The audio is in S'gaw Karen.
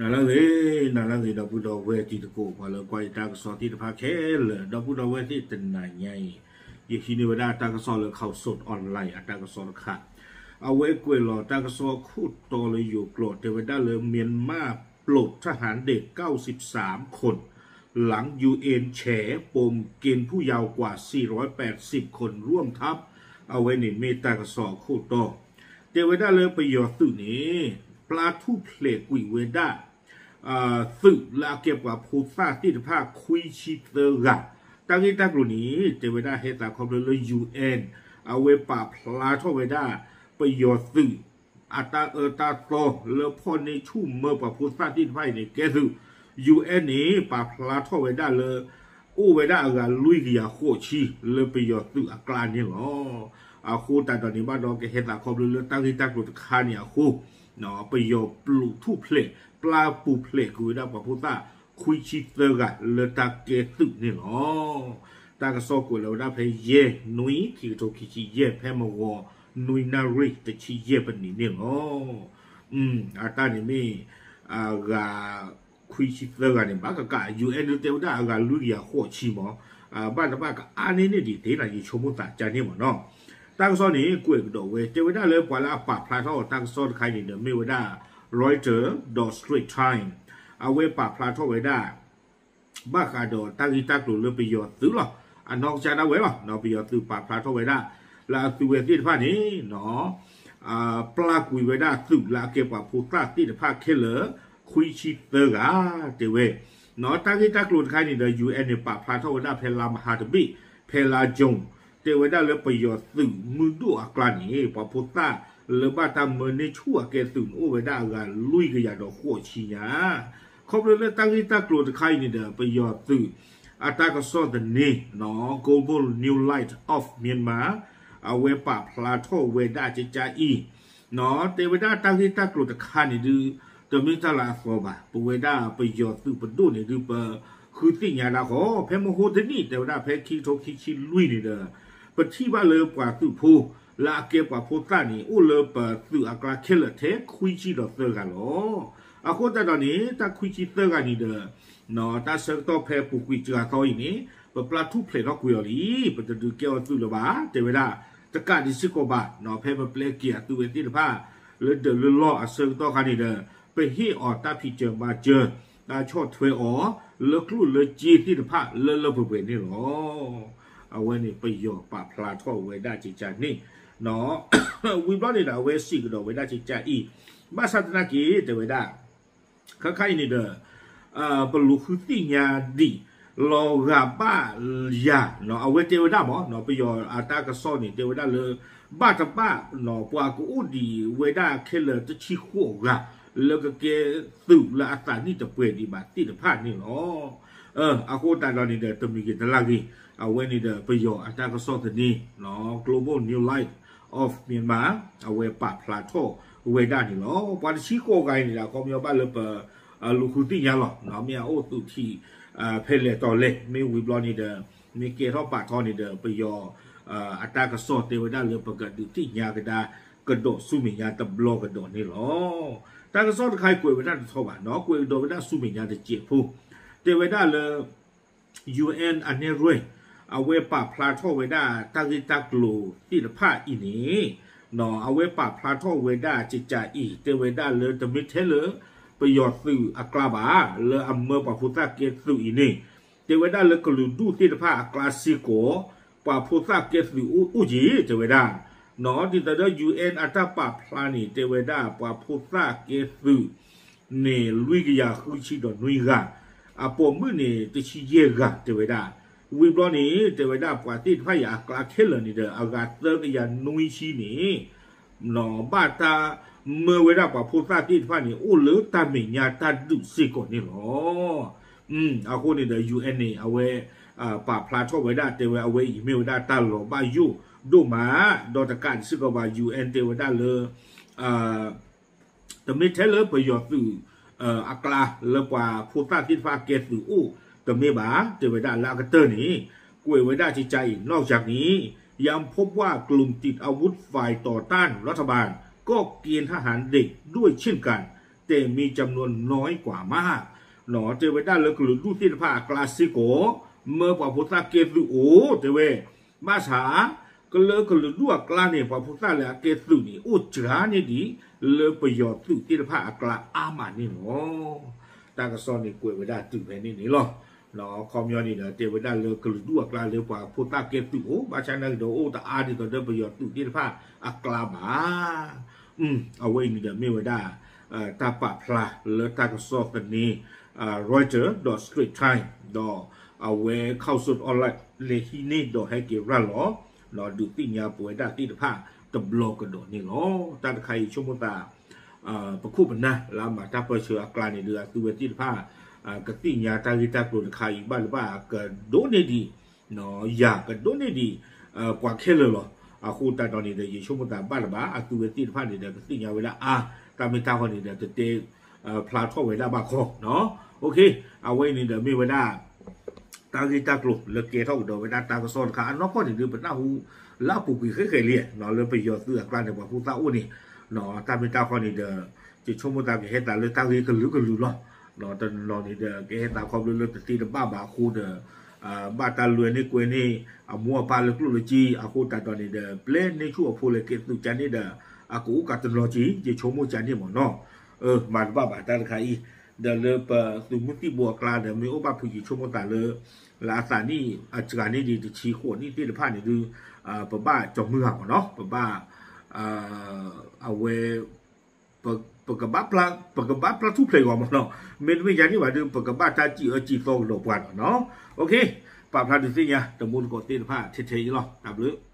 နၤလၢအဂ့ၤ, နၤလၢအဂ့ၤ ဒီပုၢ်ဒီဝဲၢ်တံၤသကိး ပှၤလၢကွၢ်ယတၢ်ကစီၣ်သ့ၣ်တဖၣ်ခဲလၢာ်, ဒီပုၢ်ဒီဝဲၢ်သ့ၣ်တနၤညါအံၤ, ယဟံးန့ၢ်ဝဲဒၣ်တၢ်ကစီၣ်လၢ Khaosod Online အတၢ်ကစီၣ်တခါ, အဝဲကွဲးလီၤတၢ်ကစီၣ်ခိၣ်တီလၢယိၤကျိာ် တဲဝဲဒၣ်လၢ မြန်မာ ပျိး ทหารเด็ก เก้าสิบสามคน หลังยูเอ็นแฉปมเกณฑ์ผู้เยาว์กว่าสี่ร้อยแปดสิบคนร่วมทัพ အဝဲန့ၣ်မ့ၢ်တၢ်ကစီၣ်အခိၣ်တီ, တဲဝဲဒၣ်လၢပယီၤသုးန့ၣ် ပျၢ်ထူၣ်ဖျဲးကွံာ်ဝဲဒၣ် သုးလၢအကဲပှၤဖိသၣ်သ့ၣ်တဖၣ်ခွံဆံသၢဂၤ, တၢ်ဂ့ၢ်တၢ်ကျိၤန့ၣ် တဲဝဲဒၣ်ဟဲသးခီဖျိလၢ ယူၣ်အဲၣ် အဝဲပာ်ဖျါထီၣ်ဝဲဒၣ် ပယီၤသုး အတၢ်အၢတၢ်သီလၢဖီၣ်န့ၢ်ဆူၣ်မၢပှၤဖိသၣ်သ့ၣ်တဖၣ်အံၤန့ၣ် ကဲသုး, ယူၣ်အဲၣ်န့ၣ် ပာ်ဖျါထီၣ်ဝဲဒၣ်လၢ အိၣ်ဝဲဒၣ်အဂၤလွံၢ်ကယၤဃိးဆံ လၢပယီၤသုးအကျါန့ၣ်လီၤ. အဃိသတးဒီးန့ၣ်ဘၣ်ဒီး ကဟဲသးခီဖျိလၢတၢ်ဂ့ၢ်တၢ်ကျိၤတခါန့ၣ်အဃိ, ပယီၤပျိးထူၣ်ဖျဲး ပျၢ်ပူၤဖျဲးကွံာ်ဝဲဒၣ်ပှၤဖိသၣ်ခွံဆံသၢဂၤလၢတၢ်ကဲသုးန့ၣ်လီၤ. တၢ်ကစီၣ်ကွဲးလီၤဝဲဒၣ်ဖဲယဲၢ်နွံ ခံကထိခံဆံယဲၢ် ဖဲမဂီၤ နွံနၣ်ရံၣ်တဆံယဲၢ်ပနံးန့ၣ်လီၤ. အတၢ်န့ၣ်မ့ၢ် အဂၤခွံဆံသၢဂၤန့ၣ် ဘၣ်ကကး ယူၣ်အဲၣ် ဒုးတဲဝဲဒၣ်အဂၤလွံၢ်ကယၤဃိးဆံမး, ဘၣ်တဘၣ်ကအါန့ၢ်န့ၢ်ဒံးသ့နီၤ ယဆိကမိၣ်သးကါန့ၣ်မးနီၤ. တၢ်ကစီၣ်န့ၣ် ကွဲးကဒီးဝဲ တဲဝဲဒၣ်လၢပှၤလၢအပာ်ဖျါထီၣ်တၢ်ကစီၣ်တခါအံၤန့ၣ်ဒီး မ့ၢ်ဝဲဒၣ် Reuters ဒီး Straits Times အဝဲပာ်ဖျါထီၣ်ဝဲဒၣ် ဘၣ်ဃးဒီးတၢ်ဂ့ၢ်တၢ်ကျိၤလၢပယီၤသုးလီၤ. အနီၢ်ကစၢ်ဒၣ်ဝဲလီၤ. ပယီၤသုးပာ်ဖျါထီၣ်ဝဲဒၣ် လၢအသုးဝဲသ့ၣ်တဖၣ်န့ၣ် ပျၢ်ကွံာ်ဝဲဒၣ်သုးလၢအကဲပှၤဖိသၣ်သ့ၣ်တဖၣ်ခဲလၢာ် ခွံဆံသၢဂၤ တဲဝဲ. တၢ်ဂ့ၢ်တၢ်ကျိၤတခါန့ၣ်ဒီး ယူၣ်အဲၣ် န့ၣ် ပာ်ဖျါထီၣ်ဝဲဒၣ်ဖဲလါမဟါတဘ့ၣ် ဖဲလါကၠိၤ တဲဝဲဒၣ်လၢပယီၤသုးမုၢ်ဒိၣ်အကျါန့ၣ် ပှၤဖိသၣ်လၢဘၣ်တၢ်မၢန့ၢ်ဆူၣ်အကဲသုးန့ၣ် အိၣ်ဝဲဒၣ်အဂၤလွံၢ်ကယၤဒီးဃိးဆံညါ. ခီဖျိလၢတၢ်ဂ့ၢ်တၢ်ကျိၤတခါအံၤန့ၣ်ဒီး ပယီၤသုးအတၢ်ကစီၣ်သန့ Global News Light of Myanmar အဝဲပာ်ဖျါထီၣ်ဝဲဒၣ်ကကါအံၤ တဲဝဲဒၣ်တၢ်ဂ့ၢ်တၢ်ကျိၤတခါန့ၣ်ဒုး တမ့ၢ်တၢ်လၢအသီဘၣ်. ပဝဲဒၣ်ပယီၤသုးပဒိၣ်န့ၣ်ဒုး ပဃုသ့ၣ်ညါဒၣ်ဃီ ဖဲမဟိတနံၣ် တဲဝဲဒၣ်ဖဲခံကထိခံဆံလွံၢ်န့ၣ်ဒီး ပထံၣ်ဘၣ်လၢပှၤသုးဖိ လၢအကဲပှၤဖိသၣ်န့ၣ် အိၣ်လၢပသုးအကျါခဲလၢာ်ထဲခွံဆံဒီးသၢဂၤလီၤ. အဃိသတးဒီးန့ၣ် တၢ်ခွံဆံသၢဂၤန့ၣ်ဒီး တၢ်ဆၢကတီၢ်ဖဲပူၤကွံာ်စှၤသီအံၤန့ၣ် ပပျၢ်ထူၣ်ဖျဲးထီၣ်ကွံာ်အီၤလံ, ပတဒုးကဲအီၤသုးလၢၤဘၣ် တဲဝဲဒၣ်. တကးဒံးစ့ၢ်ကီးဘၣ် ဖဲပပျဲက့ၤအသုးဝဲသ့ၣ်တဖၣ် လၢဒၢးလၢလီၢ်အဆၢကတီၢ်ခါန့ၣ်ဒီး ပဟ့ၣ်အီၤတၢ်ဖံးစၢၤမၤစၢၤ တၢ်ဆီၣ်ထွဲအီၤ လၢကျိၣ်လၢစ့သ့ၣ်တဖၣ်လၢလၢပှဲၤပှဲၤန့ၣ်လီၤ. အဝဲန့ၣ်ပယီၤပာ်ဖျါထီၣ်ဝဲဒၣ်ကကါန့ၣ် ဝံၤဘျီန့ၣ်ဒီး အဝဲစံးကဒီးဝဲဒၣ်ကကါအံၤ ဘၣ်ဆၣ်သနာ်က့ တဲဝဲဒၣ် ခဲခါအံၤန့ၣ်ဒီး ပလူၤဃုသ့ၣ်ညါဒံး လီၤဂာ်ဘၣ်ယၤ အဝဲတဲဝဲဒၣ်မး ပယီၤအတၢ်ကစီၣ်န့ၣ် တဲဝဲဒၣ်လၢ ဘၣ်တဘၣ် ပှၤကအိၣ်ဒံးဝဲဒၣ်ခဲလၢာ်တဆံဃိးဂၤ လၢကကဲသုးလၢအသးနံၣ်တပှဲၤဒံးဘၣ်သ့ၣ်တဖၣ်န့ၣ်လီၤ. အဃိသတးဒီးန့ၣ်ဒီး တမံၤဂ့ၤတလၢ်ဂ့ၤ အဝဲန့ၣ်ဒီး ပယီၤအတၢ်ကစီၣ်သန့ Global News Light of Myanmar အဝဲပာ်ဖျါထီၣ်ဝဲဒၣ်န့ၣ်လီၤ. ပှၤတဆံဃိးဂၤအံၤန့ၣ်ဒီး အခီပညီဘၣ်လၢပ လူၤဃုသ့ၣ်ညါလီၤ. မ့ၢ်အအိၣ်သုးထံး ဖဲလဲၣ်တီၤလဲၣ် မ့ၢ်ဝံၤဘျီန့ၣ်ဒီး မ့ၢ်ကဲထီၣ်ပာ်ထီန့ၣ်ဒီး ပယီၤ အတၢ်ကစီၣ်တဲဝဲဒၣ်လၢ ပကဒုးသ့ၣ်ညါကဒါကဒီးဆူမဲာ်ညါတဘျီကဒီးန့ၣ်လီၤ. တၢ်ကစီၣ်တခါအံၤကွဲးဝဲဒၣ်တထီဘၣ်နီၤ ကွဲးကဒီးဝဲဒၣ်ဆူမဲာ်ညါတစဲးဖိ တဲဝဲဒၣ်လၢ ယူၣ်အဲၣ် အနဲၣ်ရွဲၣ် အဝဲပာ်ဖျါထီၣ်ဝဲဒၣ်တၢ်ဂ့ၢ်တၢ်ကျိၤသ့ၣ်တဖၣ်အံၤန့ၣ် အဝဲပာ်ဖျါထီၣ်ဝဲဒၣ်ကကါအံၤ တဲဝဲဒၣ်လၢတမ့ၢ်ထဲလၢ ပယီၤသုးအကျါဘၣ် လၢအမၢပှၤဖိသၣ်ကဲသုးအံၤန့ၣ် တဲဝဲဒၣ်လၢကလုာ်ဒူၣ်သ့ၣ်တဖၣ်အကျါစ့ၢ်ကီး ပှၤဖိသၣ်ကဲသုးအိၣ်အိၣ်က့ၤ တဲဝဲဒၣ် ဒ်သိးဒီး ယူၣ်အဲၣ် အတၢ်ပာ်ဖျါန့ၣ် တဲဝဲဒၣ်ပှၤဖိသၣ်ကဲသုး န့ၣ် လွံၢ်ကယၤဃုဆံဒီးနွံဂၤ, အပိာ်မုၣ်န့ၣ် တဆံယဲၢ်ဂၤ တဲဝဲဒၣ်. ဝံၤဘျီန့ၣ် တဲဝဲဒၣ်ပှၤသ့ၣ်တဖၣ်အံၤအကျါခဲလၢာ်န့ၣ်ဒီး အဂၤသၢကယၤနွံဆံန့ၣ် ဘၣ်တၢ်မၢဝဲဒၣ်ပှၤဖိသၣ်သ့ၣ်တဖၣ်န့ၣ် အိၣ်လၢတၢ်မဲာ်ညါတၢ်ဒုးစ့ၢ်ကီးန့ၣ်လီၤ. အဃိန့ၣ်ဒီး ယူၣ်အဲၣ် န့ၣ် အဝဲ ပာ်ဖျါထီၣ်ဝဲဒၣ် တဲဝဲအဝဲအံၤမ့ၢ်ဝဲဒၣ်တၢ်လီၤဘၣ်ယိၣ်ဒိၣ်မး, ဒီးတကးဒံးစ့ၢ်ကီးဘၣ် ယူၣ်အဲၣ် တဲဝဲဒၣ်လၢ တမ့ၢ်ထဲလၢပယီၤသုး အကျါလၢပှၤဖိသၣ်သ့ၣ်တဖၣ်ကဲသုးအိၣ်တမ့ၢ်ဘၣ်, တဲဝဲဒၣ်လၢအကတၢၢ်န့ၣ် ကွဲးဝဲဒၣ်ကကါအံၤ นอกจากนี้ ยังพบว่ากลุ่มติดอาวุธฝ่ายต่อต้านรัฐบาลก็เกณฑ์ทหารเด็กด้วยเช่นกัน တဲ แต่มีจำนวนน้อยกว่ามาก တဲဝဲဒၣ်လၢကလုာ်ဒူၣ်သ့ၣ်တဖၣ်အကျါစ့ၢ်ကီး မၢပှၤဖိသၣ်ကဲသုးအိၣ် တဲဝဲ ဘၣ်ဆၣ် ကလၢကလုာ်ဒူၣ်အကျါန့ၣ် ပှၤဖိသၣ်လၢအကဲသုးန့ၣ် အိၣ်စှၤန့ၢ်ဒံး လၢပယီၤသုးသ့ၣ်တဖၣ်အကျါအါမးန့ၣ်လီၤ. တၢ်ကစီၣ်န့ၣ်ကွဲးဝဲဒၣ်တုၤဖဲန့ၣ်န့ၣ်လီၤ. ခီပညီန့ၣ်ဒီး တဲဝဲဒၣ်လၢကလုာ်ဒူၣ်အကျါလၢပှၤဖိသၣ်ကဲသုးအိၣ် ဘၣ်ဆၣ်နာ်က့ဒီးအိၣ်တအါဒ်သိးဒီးပယီၤသုးသ့ၣ်တဖၣ်အကျါဘၣ်. အဝဲအံၤန့ၣ်ဒီးမ့ၢ်ဝဲဒၣ် တၢ်ပာ်ဖျါလၢတၢ်ကစီၣ်သန့ Reuters ဒီး Straits Times ဒီးအဝဲ Khaosod Online လဲၤဟံးန့ၢ်ဒီးဟဲက့ၤရၤလီၤ ဒုးသ့ၣ်ညါပဝဲဒၣ်သ့ၣ်တဖၣ်တဘျီကဒီးန့ၣ်လီၤ. တၢ်တခါအံၤဆိကမိၣ်သး ပခိၣ်ပနၢ်လၢအမၤတၢ်ပၢဆှၢအကျါန့ၣ်ဒီး အသုဝဲသ့ၣ်တဖၣ် ကသ့ၣ်ညါတၢ်ဂ့ၢ်တၢ်ကျိၤတခါအံၤဘၣ်တဘၣ် ကဒိးန့ၢ်ဒံး ယၤကဒိးန့ၢ်ဒံး ပှၤခဲလၢာ်လီၤ. အဃိသတးဒီးန့ၣ်ဒီး ယဆိကမိၣ်သးဘၣ်တဘၣ် အသုဝဲသ့ၣ်တဖၣ်န့ၣ်ဒီး ကသ့ၣ်ညါဝဲဒၣ်အါ တၢ်မ့ၢ်တၢ်ဃီန့ၣ်ဒီး တတဲ ဖျါထီၣ်ဝဲဒၣ်ဘၣ်ခီ အဝဲအံၤန့ၣ်ဒီးမ့ၢ်ဝဲဒၣ် တၢ်ဂ့ၢ်တၢ်ကျိၤလၢကဲထီၣ်ကဒီးဝဲဒၣ်တၢ်ကစီၣ်တခါ အနီၢ်ကီၢ်န့ၣ်ဒီး ပနၢ်ဟူလၢအပူၤကွံာ်ဃဲဃဲလံ လၢပယီၤသုးအကျါန့ၣ် ပှၤဖိသၣ်အိၣ်န့ၣ် တၢ်မ့ၢ်တၢ်ဃီန့ၣ်ဒီး ယဆိကမိၣ်သးကဟဲသးလၢတၢ်ဂ့ၢ်ကလုာ်ကလုာ်လီၤ. တနီၤန့ၣ်ဒီး ကဟဲသးခီဖျိလၢတသ့တဘၣ်ဘၣ်အဃိဒီး ဘၣ်တၢ်လွဲန့ၢ်ကွဲန့ၢ် အမိၢ်အပၢ်လၢကျိၣ်လၢစ့ အဃိသတးဒီးန့ၣ်ဒီး ပျဲန့ၢ်ဆူၣ်အဖိလဲၤကဲသုးကါန့ၣ်ဒီး အကအိၣ်ကးတနီၤက့ၤ ယဆိကမိၣ်ကါန့ၣ်မ့ၢ်နီၤ မၤတဘၣ်ဘၣ်တၢ်တခါအံၤ ဒီးလၢပသုးမုၢ်သံၣ်ဘိအကျါဒီး မ့ၢ်အိၣ်ဘၣ်ဖုးယဆိကမိၣ်သးလၢ လၢအသးနံၣ်အစှၤန့ၢ်ဒံးတဆံဃိးနံၣ်သ့ၣ်တဖၣ်န့ၣ်ဒုး ပဘၣ်ကၠီမုၢ်ဂၤမ့ၢ်နီၤ ပဘၣ် အဝဲ ပကဘၣ် ပကဘၣ်ပျၢ်ထူၣ်ဖျဲးဂီၤမ့ၢ်နီၤ မ့တမ့ၢ်ယၤန့ၣ်ဘၣ်ဒီး ပကဘၣ်တၢ်စံၣ်အၢစံၣ်သီကဒီးပှၤဒီးနီၤ ပာ်ဖျါဒုးသ့ၣ်ညါ တမူတကိးသ့ၣ်တဖၣ်ထဲထဲအံၤလီၤ တၢ်ဘျုး